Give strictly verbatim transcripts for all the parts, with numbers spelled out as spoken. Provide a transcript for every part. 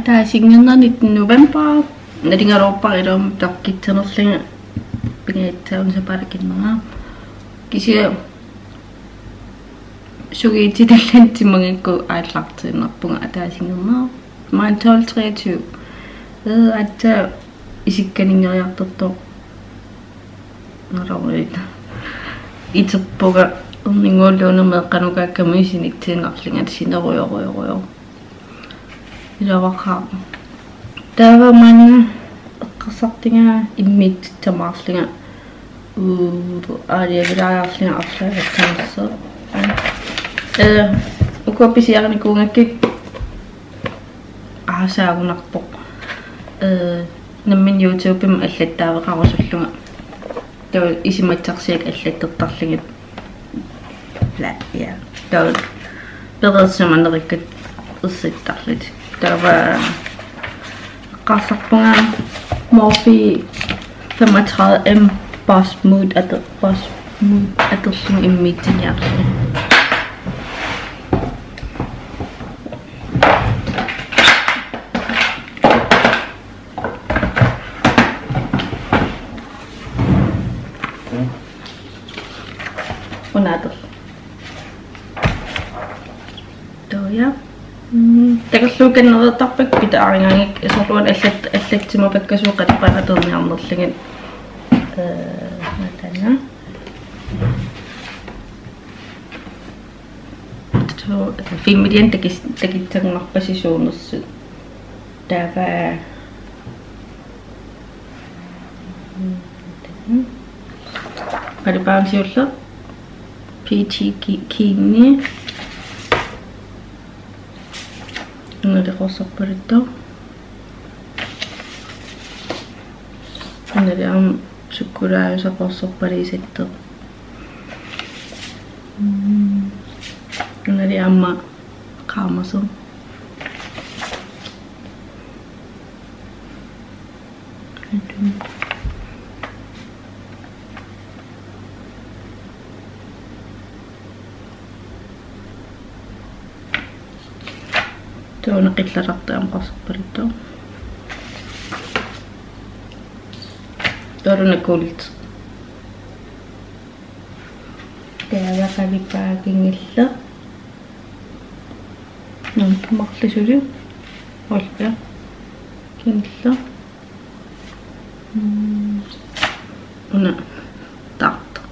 Ataasinngorneq nitten november. Nalugaluarpara iluamik takkuttunerlunga pingajussaagunarpara kinnera. Kisianni sugiititallunga timagakku aallartiinnarpunga ataasinngorneq. Maanna tolv treogtyve. Øh, aatsaat isikkaninngeriartortoq. Nalorluit. Iterpunga erninnguulluunniit meeqqanukaakkami sinitsiinnarlunga sinerujorujorujoq. Iluaqaaq. Taava maanna eqqarsartunga immiussisamaarlunga. Uu, aaliavilaariarlunga arlaagassarsi. Øh, ukua pisiarinikuugakkit aasaagunarpoq. Øh, nammineq YouTubemi allattaaveqarusullunga. Taava isumassarsiakka allattortarlugit. Bla, ja. Taava pereersimanerikkat ersittarlutik. Taava eqqarsarpunga Morphe femogtredive M Boss Mood ator-, Boss Mood atorlunga immiussiniarlunga. Una atorlunga. Taava. Mm, takorluukannereertarpakka pitaarigaangik isorluan allat-, allatsimapakka suut qalipaat atorniarnerlugit. Øh, matana. Suu, filmilian takis-, takissanngorpasi suunersut. Taava. Qalipaat siulleq. Peachy Ki-, Keenni. Una qorsarpaluttoq. Una aamma sukkulaajusaq qorsarpaluttoq. Mm. Una aamma qaamasoq. Taava una qillatartoq aamma qorsarpaluttoq. Taava una kuulit. Taava qalipaat kingulleq. Nå, marluk suli. Olga. Kingulleq. Mm. Una. Taartoq.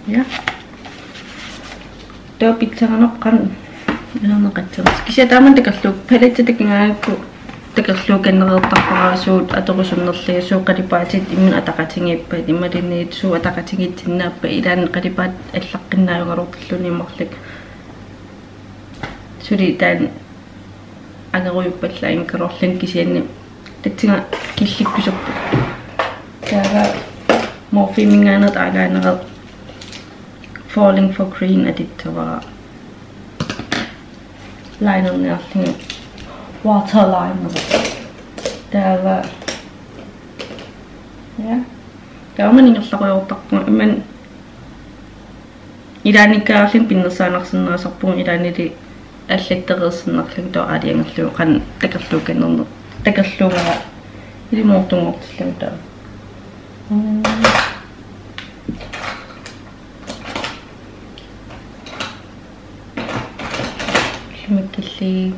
Ja. Taava pitsaanerpaaq. Ilanneqassaagut. Kisianni taama takorluuk-, palettit takugaangakku takorluukannereertarpara suut atorusunnerlugit, suut qalipaatit imminut ataqatigiippat, imaluunniit suut ataqatigiissinnaappata, ilaanni qalipaat allaqqinnaajungaluartulluunniit marluk. Suli taanna angerujuppallaanngikkaluarluni kisianni tassani killikkusuppoq. Taava Morpheminngaanneersoq eyeliner Falling for Green atussavara. Linerniarlunga waterliner. Taava. Ja. Taava maani ingerlarujoortarpunga. Imannak ilaannikkaarlunga pinnersaannarsinnaasarpunga ilaannilu allattoreersinnarlunga taava aalajangerlugu qanoq takorluukannerneq. Takorluugara ilimoortunngortillugu taava. Mm. Filmikilli.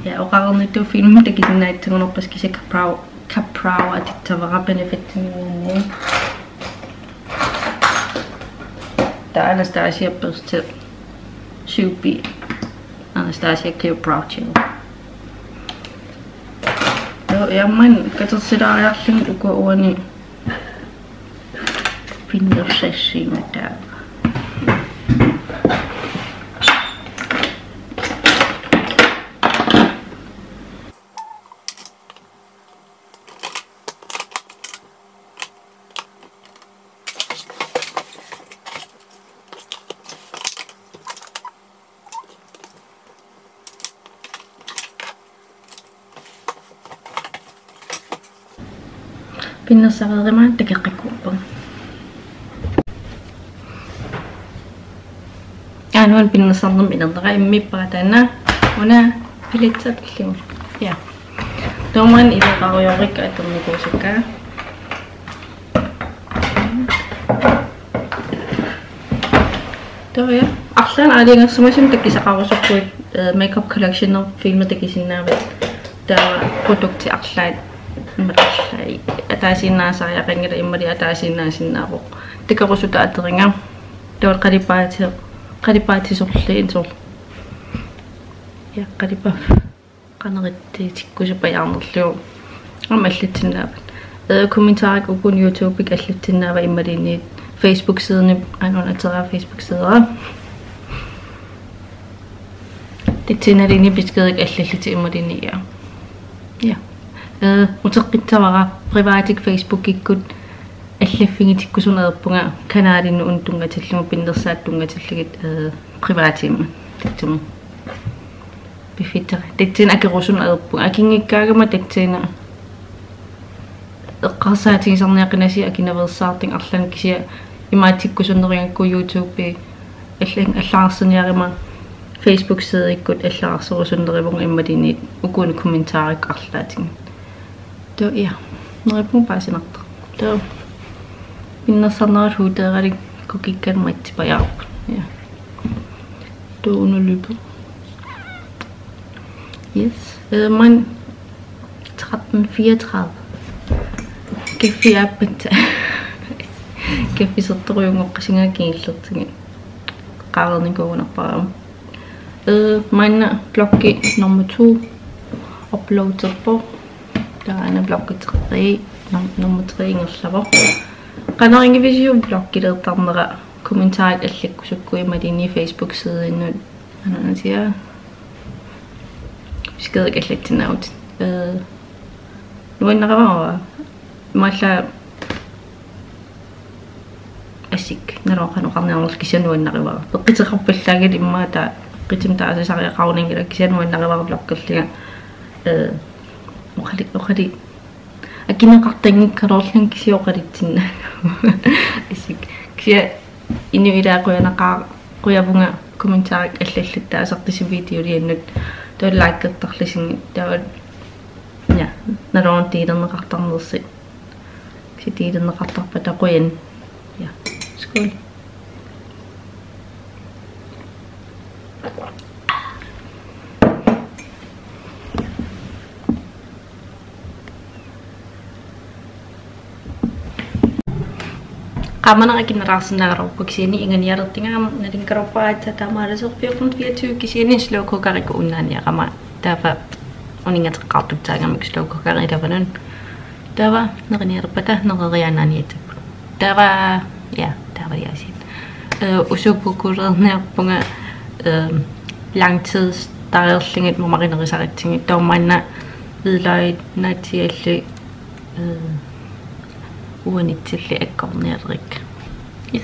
Ja, oqarnittut filmi takusinnaassagunarpara kisianni Ka-Brow, Ka-Brow atussavara Benefitiminngaanniit. Taava Anastasia børste syv B. Anastasia Clear Brow Gel. Taava aamma katersilaariarlunga ukua uani pinnersassiimmat taava. Pinnersareeruma takoqqikkumaarpunga. Aana pinnersarnermik inernera immiuppara taanna. Una paletti atorlugu. Ja. Taava maanna ileqarujorik atornikuusakka. Taava ja. Arlaannik aalajangersimasumik takusaqarusupput, eh, makeup collection filmi takusinnaavat. Taava produkti arlaat, imaluunniit arlaat ataasiinnaasariaqanngilaq imaluunniit ataasiinnaasinnaavoq. Takorusuttut atoriga. Taava qalipaati, qalipaatit sorliit sor-. Ja, qalipa-, qanorittiitikkusupajaarnerlugu. Aamma allassinnaavat. Eh, kommentarit uku YouTube-ikkut allassinnaavat imaluunniit Facebook-sidinut, aana una ateraa Facebook-sidera. Tassani imaluunniit beskedikkut allallutit imaluunniit, ja. Ja. Eh, uteqqissavara privaatikkut Facebook-ikkut allaffigitikkusunneq ajorpunga kanalinut una tunngatillugu pinnersaatit tunngatillugit, eh, privaatikkut. Tassami. Piffissaq. Tassani akerusunneq ajorpunga. Akunngikkaangama tassani eqqarsaatigisarniaqinassi akunaveersaartut arlaannik kisianni imaatsikkusunnerugakku YouTube alla-, allagarsiniaruma Facebook-sidikkut allagarsiniarunnerivunga imaluunniit ukunik kommentarikkut arlaatigut. Taava ja. Neriuppunga paasinartoq. Taava pinnersarnerat huuteeralik kukikkanik matsipajaarput. Ja. Taava una løber. Yes. Eh, maanna tretten fireogtredive. Kaffi aappassaa. Kaffisortorujunngorpasinga kingullertigut. Qaarnikuugunarpara. Eh, maanna vloggi nummer to uploaderpoq. Taava aana vloggi tre, num-, nummer tre ingerlavoq. Qanoq igivisiuk vloggilertarnera, kommentarit allakkusukkuit imaluunniit Facebook-sidinnut. Aana una ateraa. Beskedikkut allassinnaavutit. Eh, nuannarivara. Imaallaat assi naluara qanoq oqarniarnerlugu kisianni nuannarivara. Peqquteqarpallaanngilaq immaqa taava peqqutimik taasisariaqarunanngilaq kisianni nuannarivara vloggerlunga. Eh, oqali-, oqali-, akineqartanngikkaluarlunga kisianni oqalutsinnaa. Assi. Kisianni inuit ilaa qujanaqaa-, qujavunga kommentarit allallattaasartusi videoliannut. Taava likertarlusigit. Taava ja, naluara delilerneqartarnersut. Kisianni delilerneqartarpata qujan. Ja, skål. Qaamaneq akunnerulaarsinnaagaluarpoq kisianni ingaanialertunga aamma nalunngilarpara aatsaat taamaallaat fjorten fireogtyve kisianni slow cookerikkut unnaaniarama taava uninngateqqaartussaagamik slow cookeri ilavanut. Taava nerinialerpata nereriaannaaniassapput. Taava, ja, taava aasiit. Eh, usuup pukulerniarpunga, eh, langtidstarerlugit mumarinerusaratsigit taava maanna hvidløgit naatsiiallu, eh, uanitsilli akornialerikka. Yes.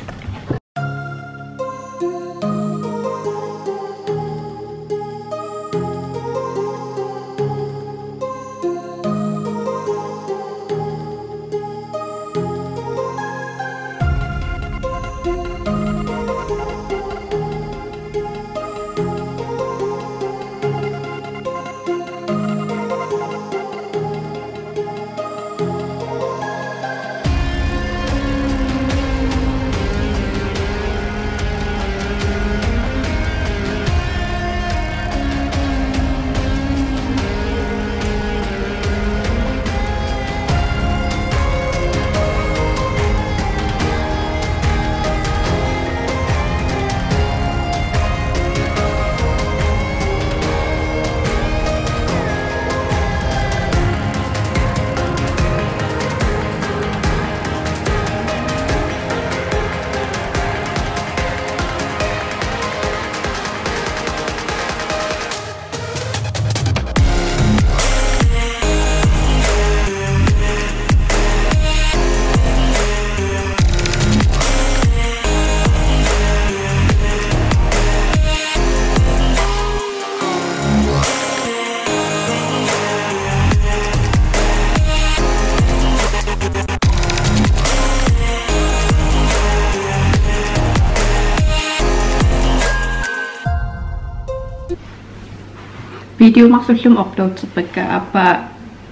Video marlullumi uploaderpakka aappaa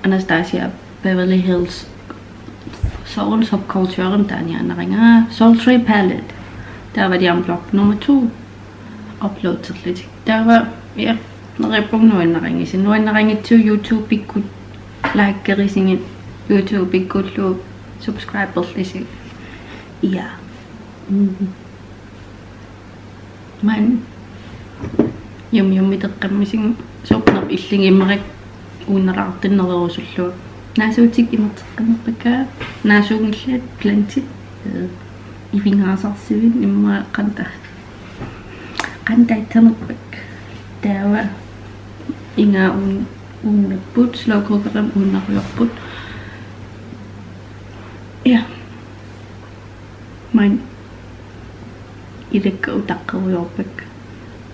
Anastasia Beverly Hills Seoul Subculture taaniaannarigaa Sultry Palette. Taava aamma vlog nummer to uploaderlutik. Taava, ja, neriuppunga nuannarigisi. Nuannarigitsi YouTube-ikkut likerigisi, YouTube-ikkullu subscriberigisi. Ja. Mm. Maani jum jum iteqqammisigit suupnerp illigimmariga uunnalaartinnerusullugu. Naasuutit imerteqqanerpakka, naasuunngillat plantit, øh, ivingaasarsuit immaqa qanta. Qantaatsanerpakka. Taava ingaa uun-, uunnapput, slow cookerimut uunnarujoorput. Ja. Maani ilakka utaqqerujoorpakka.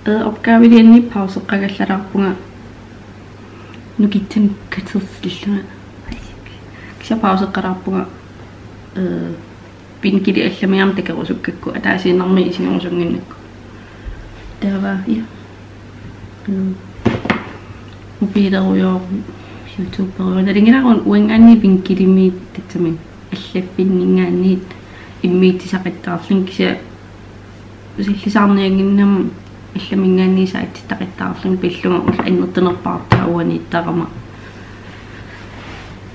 Øh, opgavelianni pauseqqagallalaarpunga nukittunik katersillunga. Kisianni pauseqqalaarpunga, øh, vingili allamiaam takerusukkakku, ataasiinnarmik isigerusunnginnakku. Taava, ja. Mm. Mobilerujoor, YouTuberujoor. Nalinginnaavoq uanngaanniit vingilimi tassami allaffinninngaanniit immiussisaqattaarlunga, kisianni sillisaarniannginnama allaminngaanniit saatittaqattaarlunga, pillunga ulla annertunerpaartaa uaniittarama.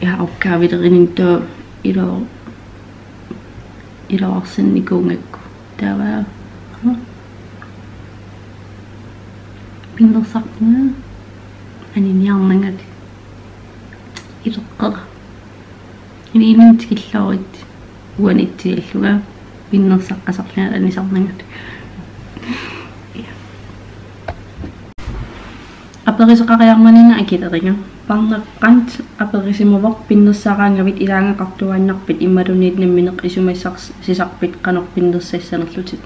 Ja, opgavelerininni taava ilo-, iluarsinnikuugakku. Taava, ha? Pinnersarpunga aniniarnagit. Ileqqera. Iliinnut tikilluarit uaniittiallunga pinnersaqqasarlunga anisarnagit. Aperisoqariarmanina akileriga. Parneq qanoq aperisimavoq: pinnersaaraangavit, ilaagaqartuaannarpit imaluunniit nammineq isumassarsi-, sisarpit qanoq pinnersassanerlutit?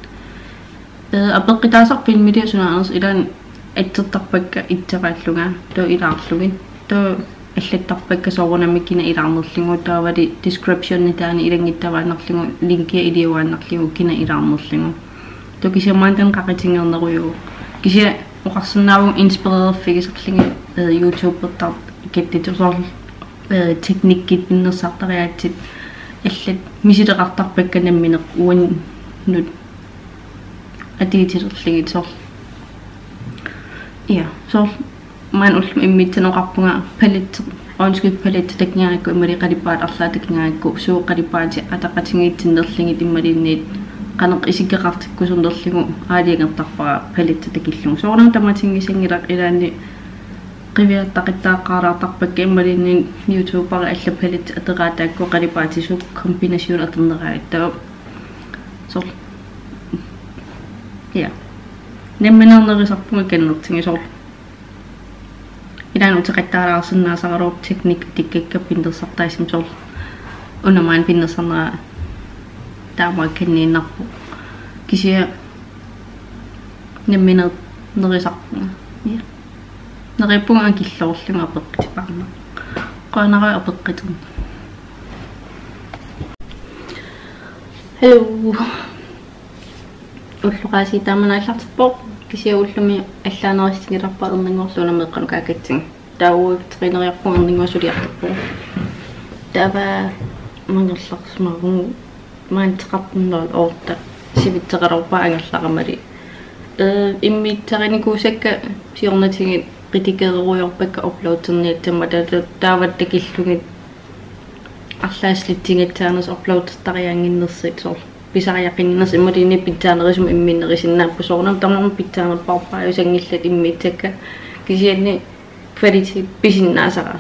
Øh, apeqqutaasarput filmili sunaanersoq, ilaanni atsertarpakka itseraallunga, taava ilaarlugit. Taava allattarpakka soorunami kina ilaarnerlugu, taavali descriptionitaani ilanngittavaannarlugu linkia iliuaannarlugu kina ilaarnerlugu. Taava kisianni maani taanna qaqutinngernerujuuvoq. Kisianni oqarsinnaavunga inspirererfigisarlugit, øh, YouTubertartut kattitusorl, øh, teknikkit pinnersartariaatsit allat misileqartarpakka nammineq uannut atuutilerlugit soorlu. Ja, soorlu maani ullumi immiussani oqarpunga palette, øjenskygge palette takugaangakku imaluunniit qalipaatit arlaat takugaangakku, suut qalipaatit ataqatigiissinnerlugit imaluunniit qanoq isikkoqartikkusunnerlugu aalajangertarpara palette takillugu. Soorunami tamatinngisanngilaq, ilaanni qiviartaqattaaqqaalaartarpakka imaluunniit YouTuberit allat palettit ateqaat taakku qalipaatit suut kombinationit atorneraat. Taava soorlu. Ja. Nammineq nerisarpunga kannertigu soorlu. Ilaanni uteqattaalaarsinnaasaraluarpoq teknikki tikkakka pinnersartaassuma, soorlu una maani pinnersarnera taama kanniinnarpoq. Kisianni nammineq nerisarpunga. Ja. Neriuppunga akilloorlunga apeqqutipaarnera. Qujanaq apeqquterninni. Hallo. Ulloq aasiit taama aallartippoq. Kisianni ullumi allaanerussuteqarpoq erninnguarluunniit meeqqanut kaakkatsigu. Taava uagut træneriarpugut, erninnguaq suliartorpugut. Taava angerlarsimavunga maani tretten nul otte sivitseqalerpara angerlaramali. Øh, immiussarinikuusakka siornatigut redigererujoorpakka uploaderniassammat, taava, taava takillugit arlaat slettigassaanersut uploadertariaannginnersut, soorlu pisariaqannginnersut imaluunniit pitsaanerusumik immiunnerusinnaapput, soorunami tamarmik pitsaanerpaarpaajussanngillat immiussakka, kisianni kvalitet pisinnaasara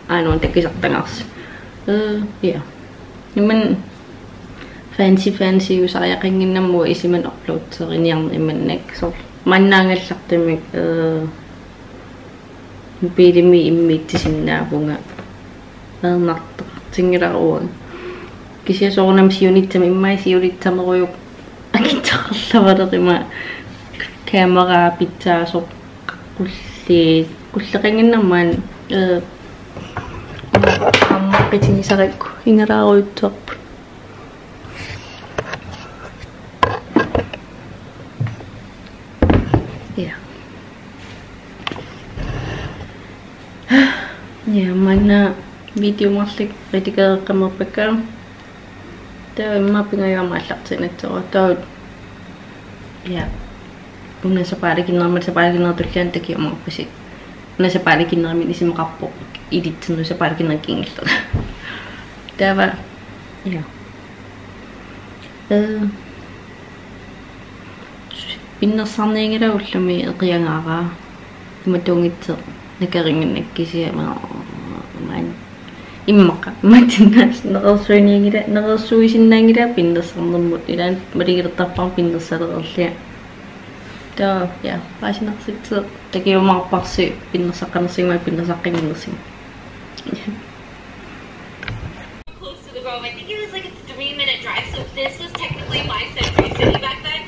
aajuna takusartagarsi. Øh, ja. Jamen, fancy, fancy usariaqannginnama uanga isumanni uploaderiniarneq imannak, soorlu maanna angallartumik, øh, mobiilimi immiussisinnaavunga. Ajornartoqartinngilara uanga. Kisianni soorunami siunissami, immaqa siunissamerujuk akitsoqarlavaleruma, kamera pitsaasoq, qulli-, qulleqannginnama maani, øh, aamma qitigisarakku igalaarujussuarput. Ja. Ja, maanna video marluk redigereqqammerpakka. Taava immaqa pingajuat aallartinnassavat. Taava, ja, una sapaatip-akunneri-, sapaatip-akunnerit tulliani takujumaarpasi. Una sapaatip-akunneri isumaqarpoq ilitsinnut sapaatip-akunneri kingulleq. Taava, ja. Øh. Pinnersarnianngilanga ullumi eqiagaara. Imatut ungasissuaq nakarinnginnakku kisianni maanna immaqa. Maanna nerersuinianngilanga, nerersuisinnaanngilanga pinnersarnermut. Ilaanni malugilertarpara pinnersalereerlunga. Taava, ja, paasinarsissuaq takujumaarparsi pinnersaqqanersigut, pinnersaqqannginnersigut. Close to the room. I think it was like a three minute drive, so this was technically my Century City back then.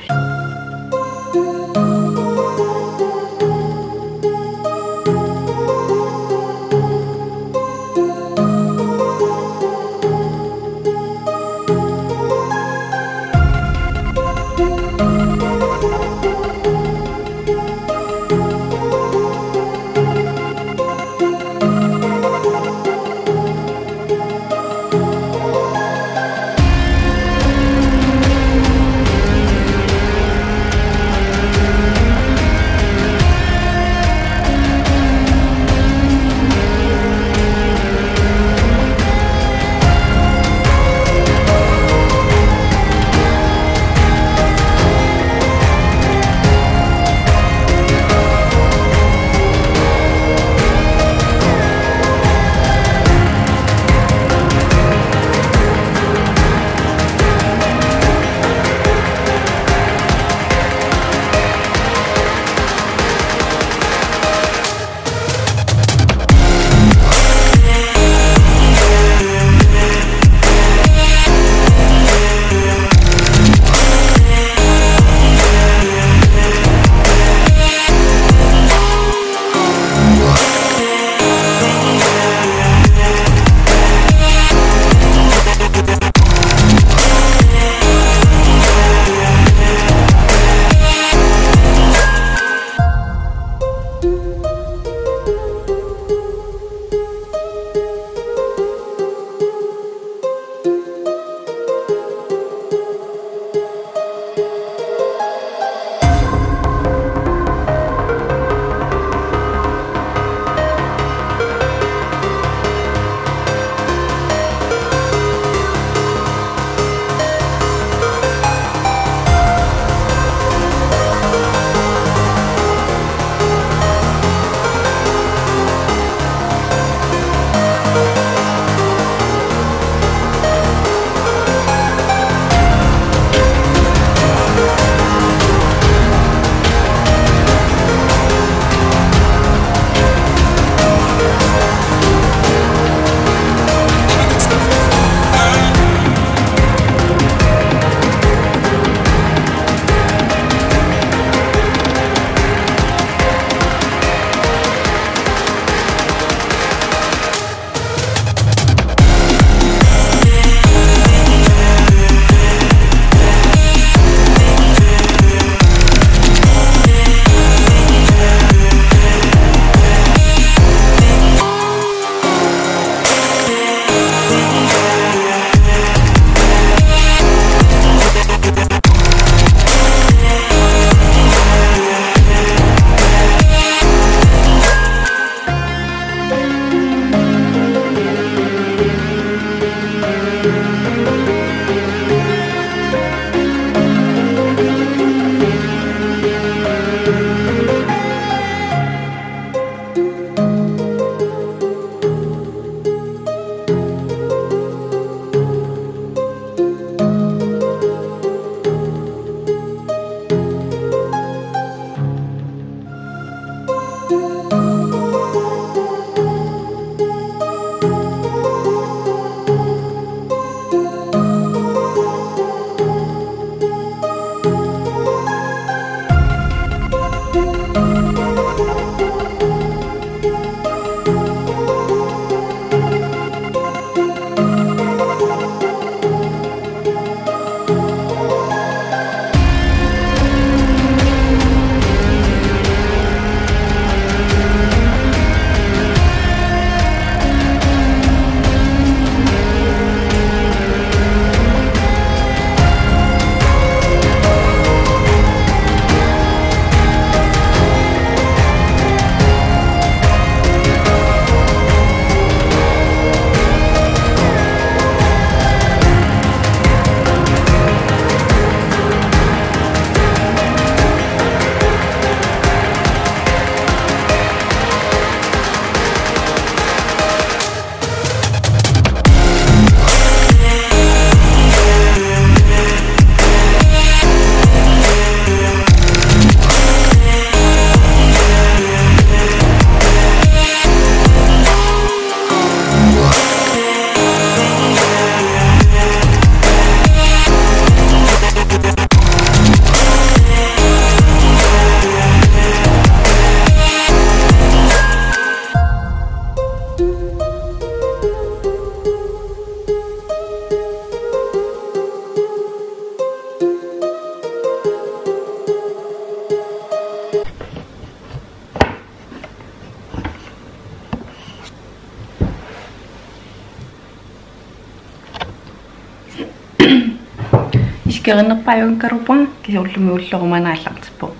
Kerinerpaajunngikkaluarpunga kisianni ullumi ulloq manna aallartippoq.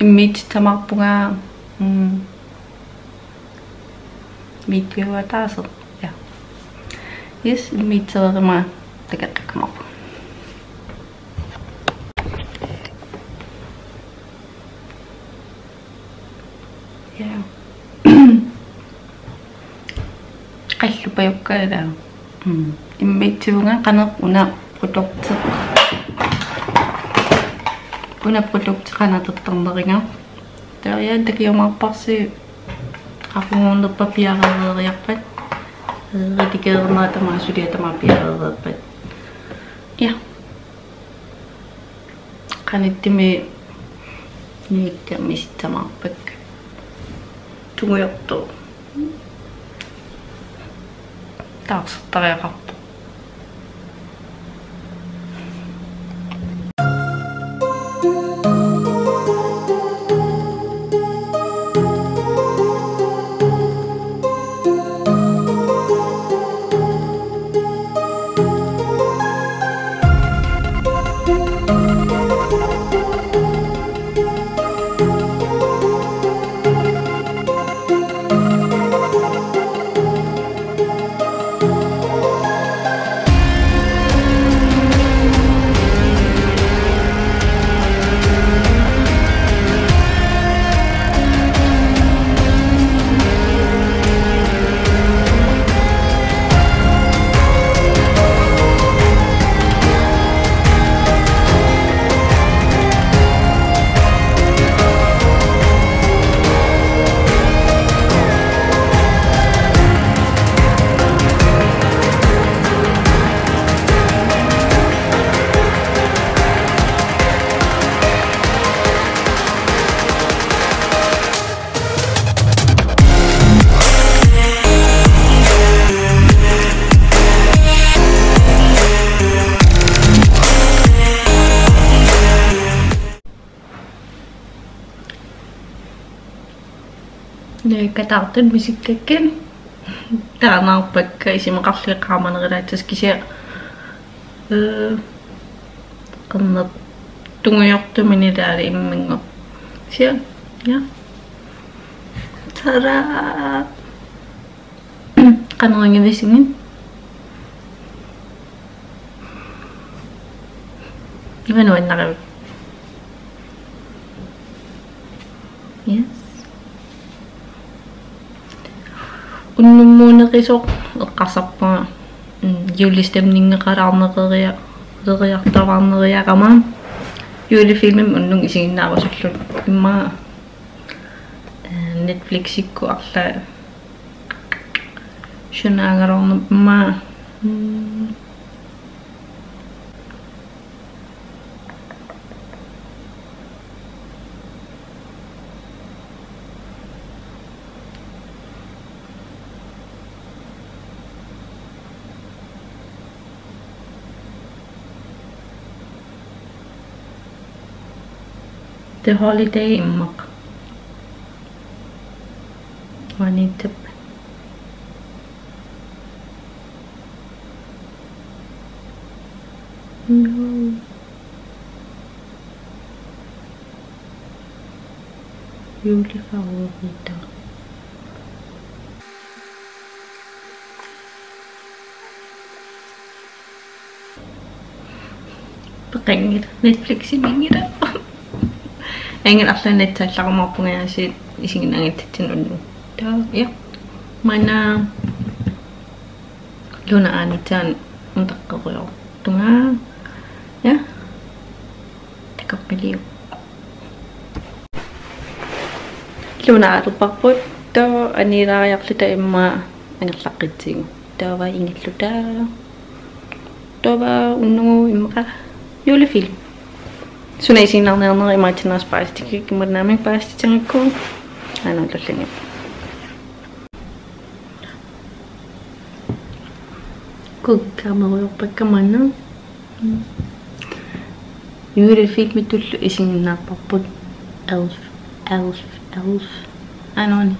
Immiussisamaarpunga, mm, immiussissaanga taaseq. Ja. Yes, immiussereerama takoqqikkumaarpunga. Ja. Qallupajukka ilaa. Mm. Immiussivunga qanoq una produkti. Una produkti qanoq atortarneriga. Taava takujumaarparsi aqunngornerpaa piareeriarpat. Redigerinerit tamaasa suliat tamaasa piareeriarpat. Ja. Qanittumi nuutsaammik misissamaarpakka. Tungujortoq. Taarsertariaqarpoq. Nei, kataartut misikkakkit. Taamaappoq isumaqarlugit qaamanerulaassasoq kisianni. Ee, qernertoq tungujortumik ilaali imminnut. Kisianni, ja. Tada! Qanoq ingerlaannaq? Nuannaarivik. Yes. Unnummuuneqisoq eqqarsarpunga, mm, juulestemningeqalaarneqaria-, -qeriartaraarneriarama. Julefilmimik unnuk isiginnaarusullugu immaqa, eh, Netflixikkut arlaat sunaagaluarnerma. Mm. The Holiday immaqa. Uaniittoq. No. Julefavoritter. Peqanngilaq, Netfliximiinngilaq. Angut arlaannik nassaallarumaarpunga aasiit isiginnaagatsigu unnuk. Taava, ja. Maanna Luna Anita-mik utaqqerujoortunga. Ja. Takoqqiliuk. Luna aalerparput, taava anilaariarluta immaqa angerlaqqitsigu. Taava ingilluta. Taava unnugu immaqa julefilm. Suna isiginnaarniarneri imaatsinnaasut paasitikkikku, immaqa naamik paasititsissagakku. Aana ullorluni. Kukkamerujoorpakka maanna. Julefilmitullu isiginnaarparput Elf, Elf, Elf. Aana uani.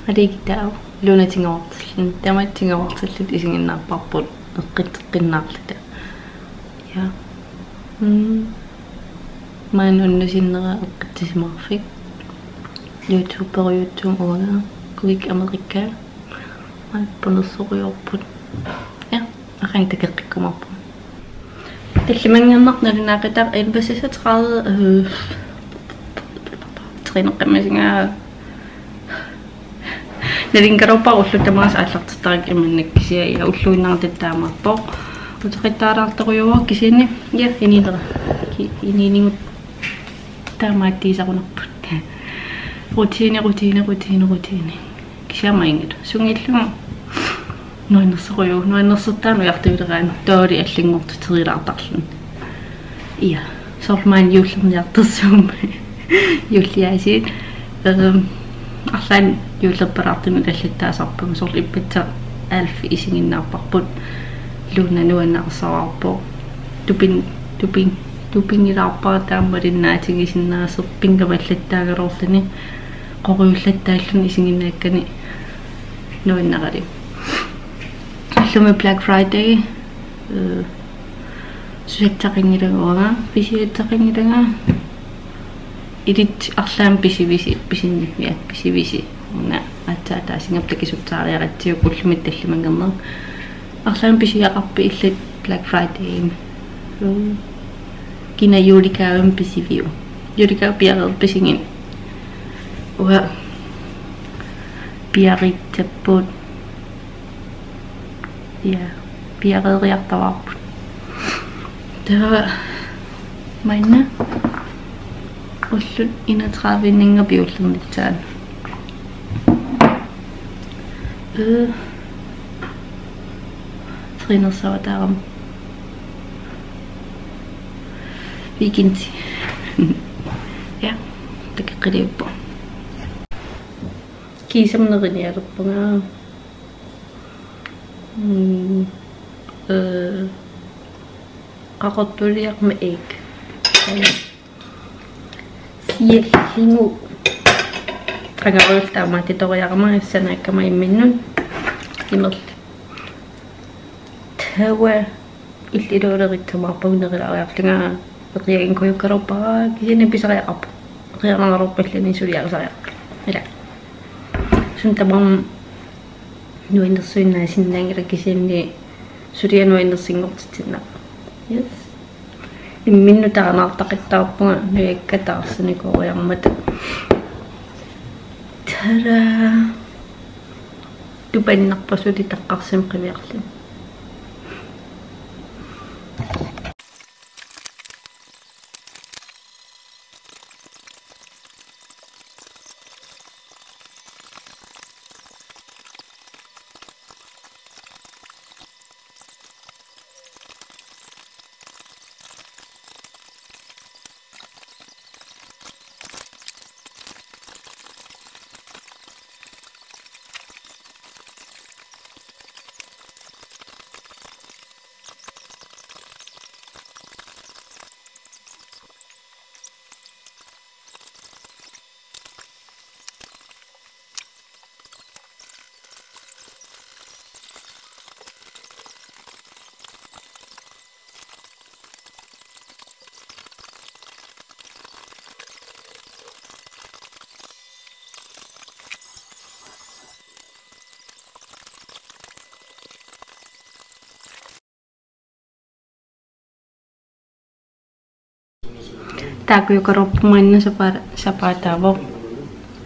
Aliikitaava Luna tiguartilluni, tamatta tiguartilluta isiginnaarparput. eqqitseqqinnaarluta. Ja. Mm. Maani unnusinnera eqqissisimaarfik. YouTuberiutsuuvoq uanga. Kuik Amerika. Maani punersorujoorput. Ja, aqqaneq takoqqikkumaarpunga. Tallimanngorneq nalunaaqutaq elleve seksogtredive, øh, træneqqammasinga. Nalunngikkakka ullut tamaasa aallartittarakkit imannak kisianni ulluinnarni taamaappoq. Uteqattaalaartorujuuvoq kisianni, ja, inuunera. Ki-, inuunigut taamaattuusarunarput. Rutine, rutine, rutine, rutine. Kisianni maanngilaq. Sungiullugu nuannersorujuk, nuannersortaanut ujartuileraanni taavalu allanngortitserilaartarluni. Ja, soorlu maani juullerniartorsuummat. Juulliaasiit. Øhm, arlaannik juullerpalaartunut allattaasarpunga, soorlu ippassaq Alfi isiginnaarparput. Luna nuannaarsaarpoq. Tupin-, tupin-, tupinngilaarpara taama malinnaatigisinnaasoq, pinngavallattaagaluarluni, qorujullattaalluni isiginnaakkani nuannarali. Ullumi Black Friday, øh, susassaqanngilanga, pisiassaqanngilanga. Ilissi arlaannik pisivisi, pisinnik, ja, pisivisi. Una aatsaat taasinngorpat takisussaareeratsigu ullumi tallimanngorneq. Arlaannik pisiaqarpit illit Black Friday? Mm. Kina julegavemik pisiviuk? Julegavep piareerpit isigit? Uanga piareertarpunga. Ja, piareeriartavarput. Taava maanna ullut enogtredive-nngorput juullernissaanut. Øh. Trænersavataarama. Weekend. Ja, takoqqiliuppoq. Kiisami nerinialerpunga. Mm, øh, qaqortuliaq med æg. Sialligu. Qangarujoq taamaattutoriarama sanaakkama imminnut. Imerli. Taava illit ilulerittumaarpagut nerilaariarlunga, eqiaginngikkaluarpara kisianni pisariaqarpoq. Eqiarnaraluarpalluni suliarisariaqarpoq. Ila. Suna tamarmi nuannersuinnaasinnaanngilaq kisianni suliaq nuannersunngortitsinnaapput. Yes. Imminnut taarnaartaqattaarpunga nujakka taarsinikooriarmata. Tada! Tupannarpoq suli taqqarsimik qiviarluni. Taakkuugaluarpara maanna sapa-, sapaataavoq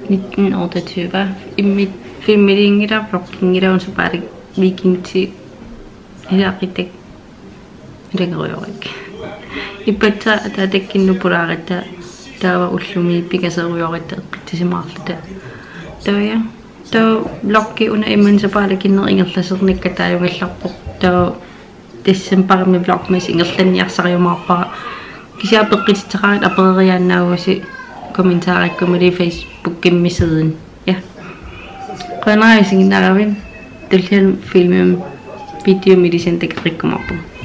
nitten otteogtyve. Immi-, filmiliinngilanga, vlogginngilara, una sapaatip weekendi ilaqutaq ilanngoriarlugu. Ippassaq ataatakkunnut pulaaratta taava ullumi pingasorujoratta eqqissisimaarluta. Taava ja. Taava vloggi una imannak sapaatip akunneranut ingerlasernikka taajugallarpoq. Taava decembarimi vlogmas ingerlanniarsariumaarpara. Kisianni apeqqutissaqarit, apereriaannaavusi kommentaarikkumilu Facebookimi siden. Ja. Qujanaq isiginnaaravit, tulliani filmimi videomi ilissi takoqqikkumaarpugut.